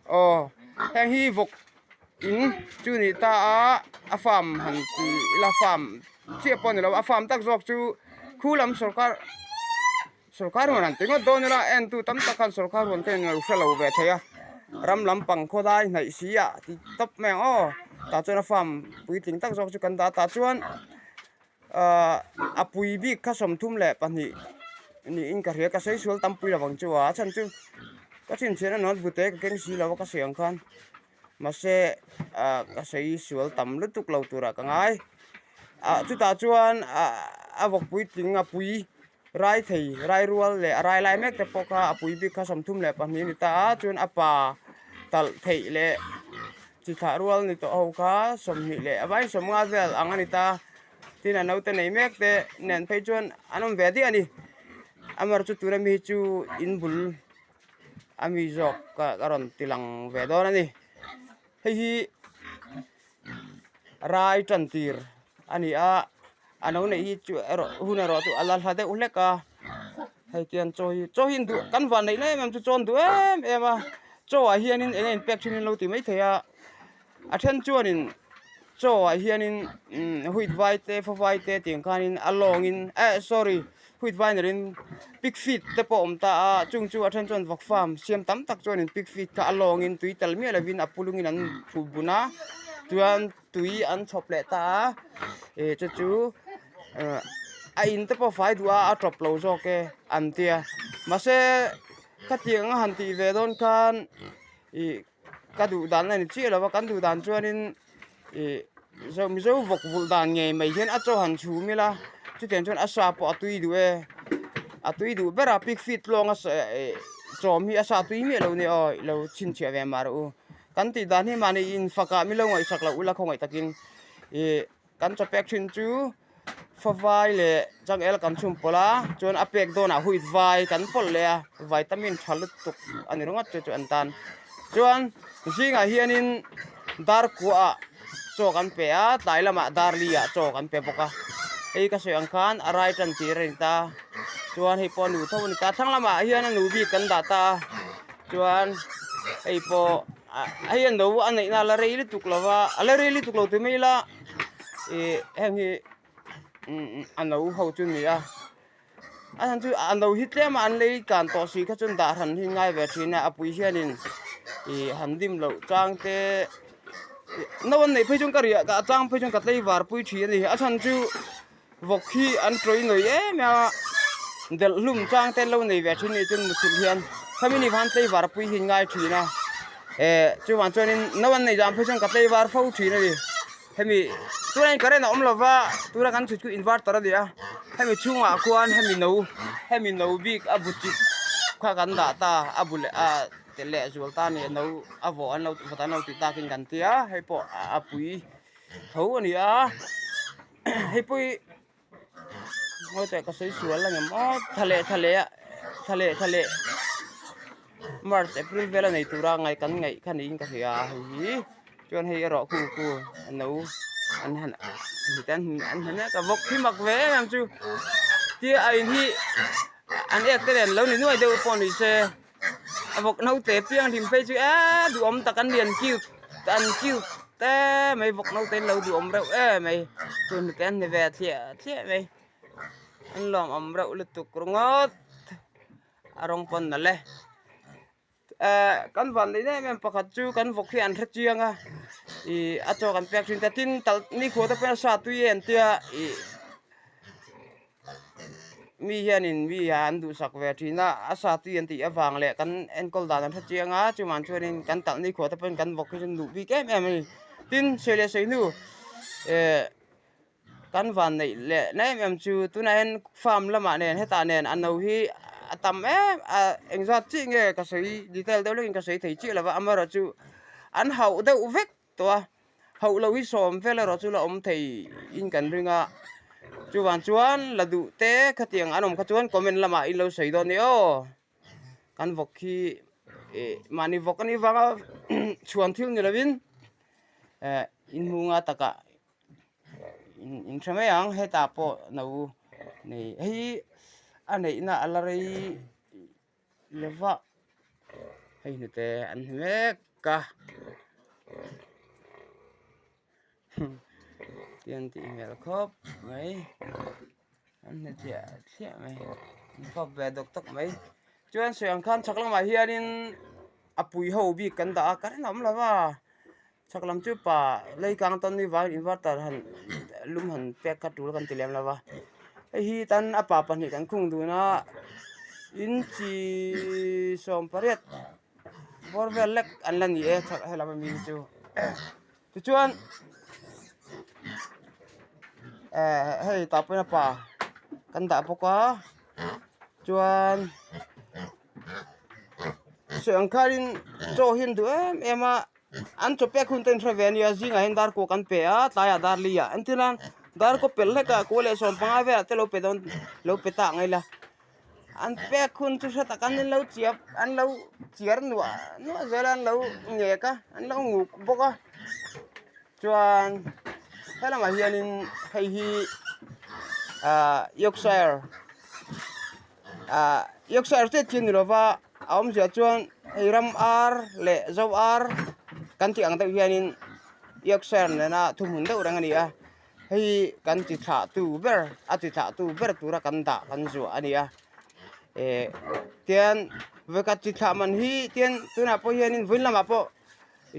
Aw heng hi vawk in chu ni ta a a farm han ti ila farm chiah pawh a ni lo a farm tak zawk chu khu lam sawrkar sawrkar huan han ti ngawt dawn ila entu tam tak khan sawrkar huan kha in lo hre lo ve thei a ram lampang khawlai hnaih si ah ti tawp mai ang aw tah chuan a farm puitling tak zawk chu kan dah a tah chuan. Ahh a pui bik kha 32 niin ka hria ka sawi sual tam pui lovang chu a a chhan chu ka chhinchhiah na note bute ka keng si lo a ka sawi ang khan mahse ah ka sawi sual tam lutuk lo turah ka ngai ah chutah chuan ah a vawk puitling a pui rai thei rai rual leh a rai lai mek te pawh kha a pui bik kha 32 a ni ta a chuan a pa talh theih leh chi thlah rual ni tawh ho kha 20 leh a vaiin 50 vel ang a ni ta tin a naute nei mek te nen phei chuan an awm ve diah a ni amaherawhchu tuna mi hi chu in bul a mi zawk ka rawn ti lang ve dawn a ni hei hi rai tan tir a ni a a no neih hi chu erawh hun erawh chu a la hla deuh hlek a hei tiang chaw hi chaw hi duh kan van neih na em em chu chaw an duh em em a chaw ah hianin eng nge in pek thin in lo ti maithei a a then chuanin chaw ah hianin umm wheat vai te fawai te tiang khanin a lawngin eh sorry wheat vai niloin pig feed te pawh a awm ta a chung chu a then chuan vawk farm siam tam tak chuanin pig feed kha a lawngin tui tel miah lovin a pulungin an phuh bun a chuan tui an chhawp leh ta a ih chu chu ah a in te pawh fai duh a a tawp lo zawk e an tia mahse khatiang a han tih ve dawn khan ih ka duh dan a ni chiah lo a kan duh dan chuanin ih mizo mizo vawk vulh dan ngei mai hian a chaw han chhum ila chutiang chuan a sa pawh a tui duh e a tui duh ber a pig feed tluang a ih chawm hi a sa tui miah lo nia aw ilo chhinchhiah ve mah rawh u kan tih dan hi mahni infakah milo ngaihsak loh ula khawngaih takin ih kan chaw pek thin chu Favai leh changel kan chhum pawlh a chuan a pek dawnah wheat vai kan pawlh leh a vitamin tha lutuk a ni ringawt chu chu an tan chuan zingah hianin dar kuahah chaw kan pe a tlai lamah dar li ah chaw kan pe bawk a hei ka sawi ang khan a rai tan tir a ni ta chuan hei pawh a nu tho a ni ta thlang lamah hian a nu bik kan dah ta a chuan hei pawh hei a no a neihna a la rei lutuk lo va a la rei lutuk lo tih mai ila. Ih heng hi a no ho chu a ni a a chhan chu a no hi tlem a an lei tlan tawh si kha chuan dah hran hi ngai ve thin a a pui hianin ih han dim loh chang te no an neih phei chuan ka riah a chang phei chuan ka tlaivar pui thin a ni a chhan chu vawk hi an tawih nawi em em a delh hlum chang te an lo nei ve thin a nih chuan muthilh hian khami ni khan tlaivar pui hi an ngai thin a eh chuvang chuanin no an neih dan phei chuan ka tlaivar fo thin a ni hemi tunah current a awm lo va tuna kan chhut chu inverter a ni a hemi chhungah khuan hemi no hemi no bik a bu chik kha kan dah ta a bu leh a tel leh zual ta a ni no a vawh an lo vawt an lo tih takin kan tia hei pawh a pui tho a ni a. Hei pawh hi ngawi teh ka sawi sual ang em aw thla leh thla leh ah thla leh thla leh march april vel a nei tura ngaih kan ngaih kha niin ka hria a hei hi chuan hei erawh khu khu a no an han an han mek a vawk hi mak ve em em chu tia a in hi an ek te nen lo ni nuai deuh pawh ni se a vawk naute piang hlim phei chu eee duhawm tak an lian cute an cute te mai vawk naute an lo duhawm reuh em mai chu hnute an ni ve thliah thliah mai an lawmawm reuh lutuk ringawt a rawng pawn nalh e ehh kan van neih em em pakhat chu kan vawk hi an hre chiang a ih a chaw kan pek thin ta tin tal nikhua te pawh hian sa tui e an tia ih. Mi hianin mi an duhsak ve thin a a sa tui an tih avang leh kan enkawl dan an hre chiang a chuvang chuanin kan talh ni khuah te pawhin kan vawk hi chu duh bik em em a ni tin sawi leh sawi hnu eh kan van neih leh na em em chu tunah hian farm lamah nen hetah nen a no hi a tam em a engzat chiah nge ka sawi detail deuh hlekin ka sawi thei chiah lo va amaherawhchu an hauh deuh vek. tawh a hauh loh hi sawm vel erawh chu la awm thei in kan ring a chuvang chuan la duh te khatiang an awm kha chuan comment lamah in lo sawi dawn a ni aw kan vawk hi ih mahni vawk anih vanga chhuan thil ni lovin eh inhmunga takah in hre mai ang hetah pawh no nei hei a neihna a la rei. Lova. Hei hnute an hmu mek a tian tih hmel khawp mai an hmu thliah thliah mai an fawp ve dawk dawk mai chuan sawi ang khan chhak lamah hianin a pui ho bik kan dah a ka rinawm lo va chhak lam chu pa lei kang tawn ni vangin inverter han lum han pek kha tul kan ti lem lo va hei hi tan a pa pahnih kan khung dun a inchi sawmpariat bawr vel lek an la ni e chhak helam ami hi chu tichuan eh hei tah pawhin a pa kan dah bawk a chuan. Sawi ang khanin chaw hi an duh em em a an chaw pek hun te an hre ve ania zingah hian dar kua kan pe a tlaiah dar li ah entir nan dar kaw pel hlek ah kua leh 15 velah te lo pe dawn lo pe ta ang ila an pek hun chu hre tak an lo chiap an lo chiar nuah nuah zel a an lo ngek a an lo nguk bawk a chuan helamah hianin hei hi ah Yorkshire. Ah Yorkshire chiah chiah ni lova a awmzia chuan hei ram ar leh zo ar kan tih ang deuh hianin Yorkshire nena thuhmun deuh reng a ni a hei kan chi thlah tu ber a chi thlah tu ber tura kan dah kan zuah a ni a eh tian vawikhat chi thlah man hi tian tunah pawh hianin vawiin lamah pawh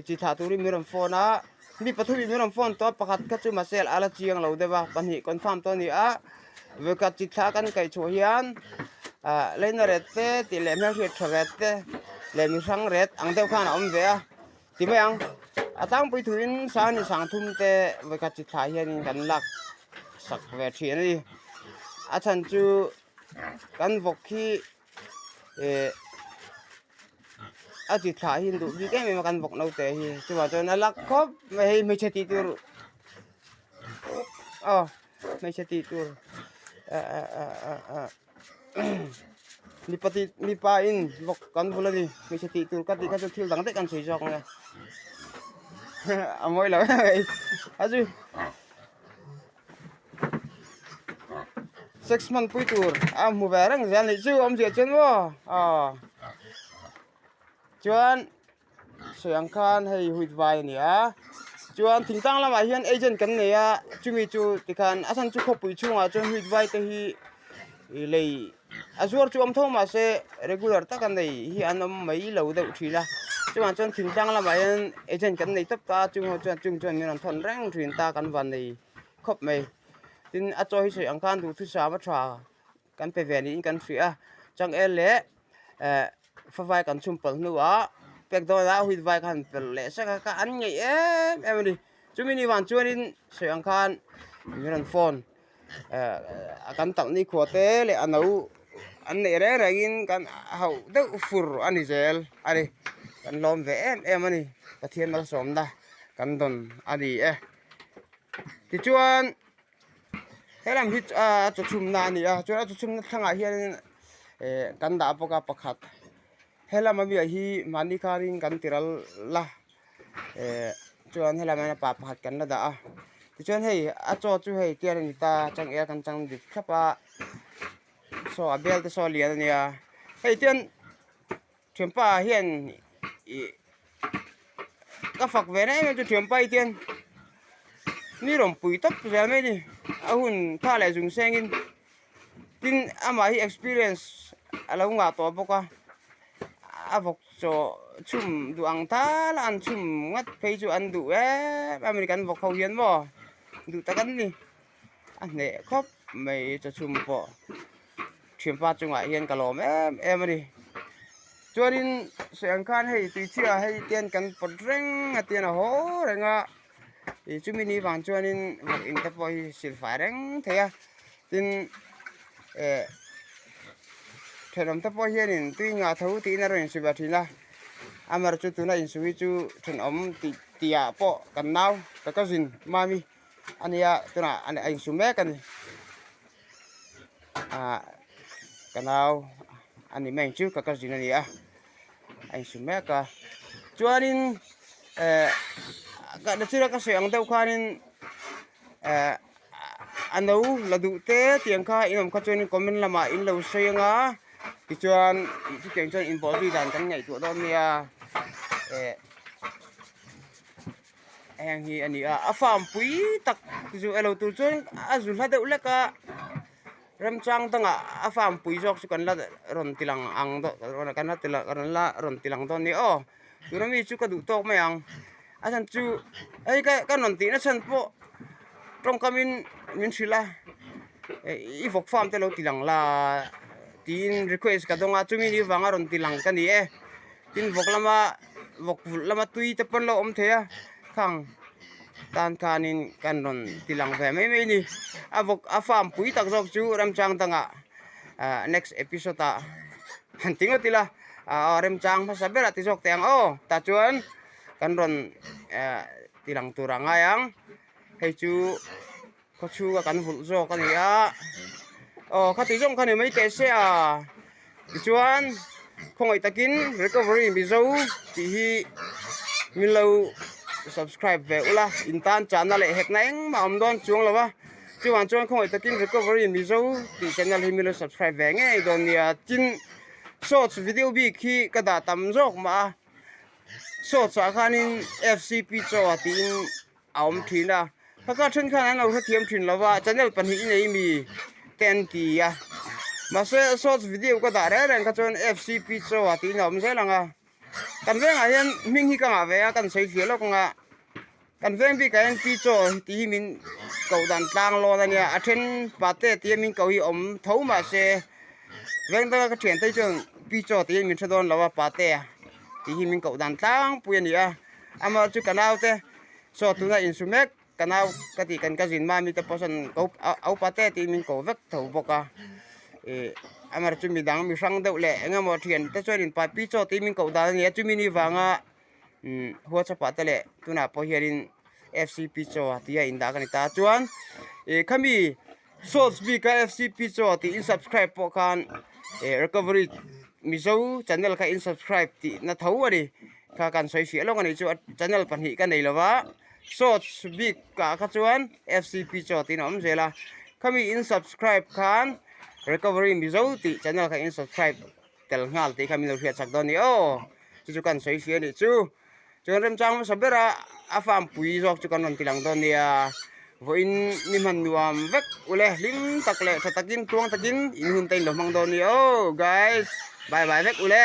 chi thlah turin min rawn phone a mi pathumin min rawn phone tawh a pakhat kha chu mahse a la chiang lo deuh a pahnih confirm tawh a ni a vawikhat chi thla kan kaih chhuah hian ah leina ret te tih leh hmelhriat tha ret te leh mi hrang ret ang deuh khan a awm ve a ti mai ang a tlangpui thuin sang ni sang thum te vawikhat chi thla hianin kan lak sak ve thin a ni a chhan chu kan vawk hi eh. A ti thlah hi an duh bik em em a kan vawk naute hi chuvang chuan a lak khawp mai hei hmeichhe tih tur aw hmeichhe tih tur ah ah ah ah ah mipa tih mipa in vawk kan bul a ni hmeichhe tih tur ka tih kha chu thil dang daih kan sawi zawk ang e a mawi lo em mai a zui. Sex hman pui tur a hmu ve reng zel anih chu awmzia chuan maw aw chuan sawi ang khan hei huit vai a ni a chuan thingtlang lamah hian agent kan nei a chumi chu tikhan a chhan chu khawpui chhungah chuan huit vai te hi ih lei a zuar chu awm tho mahse regular taka nei hi an awm mai lo deuh thin a chuvang chuan thingtlang lamah hian agent kan nei tawp ta a chung ho chuan chung chuan min rawn thawn reng thin ta kan van nei khawp mai tin a chaw hi sawi ang khan duhthusam a tha kan pe ve niin kan hria a changel leh eh favai kan chhum palh hnuah pek dawnah huit vai khan pelh leh sek a ka an ngeih em em a ni chumi ni vang chuanin sawi ang khan min rawn phone eh kan talh ni khua te leh a no an neih reng rengin kan hauh deuh fur a ni zel a ni kan lawm ve em em a ni Pathian malsawmna kan dawn a ni e. Tichuan helam hi a chaw chhumna a ni a chuan a chaw chhumna thlangah hianin eh kan dah bawk a pakhat helam ami ah hi mahni khanin kan ti ral la eh chuan helam ah hian pa pakhat kan la dah a tichuan hei a chaw chu hei tian a ni ta changel kan chang dik thlap a saw a bel te saw a lian a nia hei tian Thianpa hian ih ka fak ve na em em chu thianpa hi tian ni rawn pui tawp zel mai a ni a hun tha leh zung sengin tin amah hi experience a lo ngah tawh bawk a a vawk chaw chhum duh ang tal a an chhum ngat phei chu an duh em em a ni kan vawk ho hian maw duh tak an ni a hneh khawp mai chaw chhum pawh. Thianpa chungah hian ka lawm em em a ni chuanin sawi ang khan hei tuichhia hei te hian kan pawt reng a tian a haw reng a ih chumi ni vang chuanin vawk in te pawh hi sil fai reng thei a tin eh thenawm te pawh hianin tui ngah tho tiin a rawn insu ve thin a amaherawhchu chu tuna insu hi chu thenawm tih tih ah pawh kan nau ka cousin mami a nia tunah a insu mek a ni. Ah ka nau a ni mai ang chu ka cousin a ni a a insu mek a chuanin eh nachina ka sawi ang deuh khanin eh a no la duh te tiang kha in awm kha chuanin comment lamah in lo sawi ang a. Tichuan chutiang chuan inbawhzui dan kan ngaihtuah dawn nia eh heng hi a ni a a farm pui tak zu elo tur chuan a zu hla deuh hlek a remchang dangah a farm pui zawk chu kan la rawn ti lang ang kan la ti lang la rawn ti lang dawn a ni aw tuna mi chu ka duh tawk mai ang a chhan chu hei ka ka rawn tihna chhan pawh tawngkamin min hrilh a i vawk farm te lo ti lang la tiin request ka dawng a chumi ni vanga rawn ti lang ka ni e tin vawk lama vawk vulh lama tui te pawn lo awm thei a khang tan khanin kan rawn ti lang ve mai mai a ni a vawk a farm pui tak zawk chu remchang dangah ah next episode ah han ti ngawt ila ah remchang hmasa berah ti zawk teh ang aw tah chuan kan rawn eh ti lang tur a ngai ang hei chu khaw chhunga kan vulh zawk a ni a aw khati zawng kha ni mai teh se a tichuan khawngaih takin recovery mizo tih hi min lo subscribe ve ula in tan chahna leh hekna engmah a awm dawn chuang lo va chuvang chuan khawngaih takin recovery mizo tih channel hi min lo subscribe ve ngei dawn nia tin shorts video bik hi ka dah tam zawk mah a shorts ah khanin fcp chaw tiin a awm thin a phaka then khan an lo hrethiam thin lo va channel pahnih i nei mi te an ti a mahse shorts video ka dah reng reng kha chuan fcp chaw ah tiin a awm zel ang a kan vengah hian hming hi ka ngah ve a kan sawi fiah lawk ang a kan veng bikah hian pi chaw tih hi min koh dan tlang lawn a nia a then pate tia min koh hi awm tho mahse veng danga ka thiante hi chuan pi chaw tiin min hre dawn lo a pate tih hi min koh dan tlangpui a ni a amah chu ka naute Saw tuna insu mek ka nau ka tih kan cousin mami te pawh sawn ko a upa te tiin min ko vek tho bawk a ih amaherawhchu chu midang mi hrang deuh leh eng emaw thian te chuan in pai pi chaw tiin min koh dan a ni a chumi ni vanga umm whatsapp ah te leh tunah pawh hianin fcp chaw tia indah ka ni ta chuan ih khami shorts bik a fcp chaw tih in subscribe pawh khan ih recovery mizo channel kha in subscribe tih na tho a ni. Kha kan sawi fiah lawk a nih chu a channel pahnih ka nei lova shorts bik ah kha chuan fcp chaw tiin a awm zel a khami in subscribe khan recovery mizo tih channel kha in subscribe tel nghal tih kha min lo hriat chak dawn a ni aw chu chu kan sawi fiah a nih chu chuan remchang hmasa bera a farm pui zawk chu kan rawn ti lang dawn nia vawiin ni hman nuam vek ule hlim tak leh tha takin tluang takin in hun te in lo hmang dawn a ni aw guys bye bye vek ule.